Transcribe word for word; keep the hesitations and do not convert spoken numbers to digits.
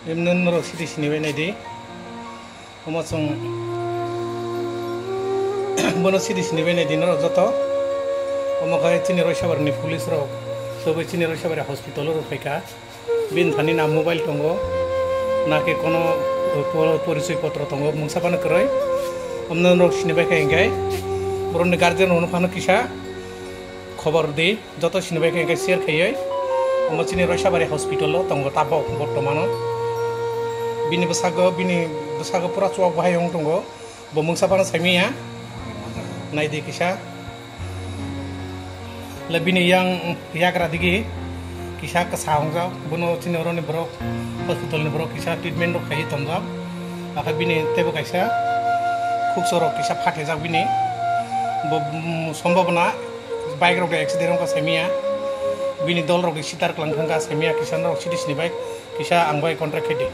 Emno norok sidi sini bai naidi. Omo chwng bono sidi sini bai naidi norok joto. Omo khai chini Roisabari ni police rok, sobai chini Roisabari hospital o rw phaikha. Bini thani na mobile tongo, na khe kono po-, porichoi potro tongo, mungsa phano kwrwi. Omno norok sini bai kha hinkhe borokni guardian rokno phano kisa khobor di. Joto sini bai khe share khaiwi, omo chini Roisabari hospital o tongo tabok bortomano. Bini bwsago, bini bwsago pura chuak bahai wng tongo, bo mungsa phano saimanya. Naidi kisa. Le bini yang yagra digi kisa kwsa wngjak, bono chini oroni borok hospital ni borok kisa treatment rok khaiwi tongjak. Akhe bini teibo kaisa khukso rok kisa phathajak bini. Bo, mm, sombhabona bike rok accident wngkha saimanya, bini dol rok sitar kwlang thangkha saimanya, kisa norok sidi sini bai kisa ang bai contact khaidi.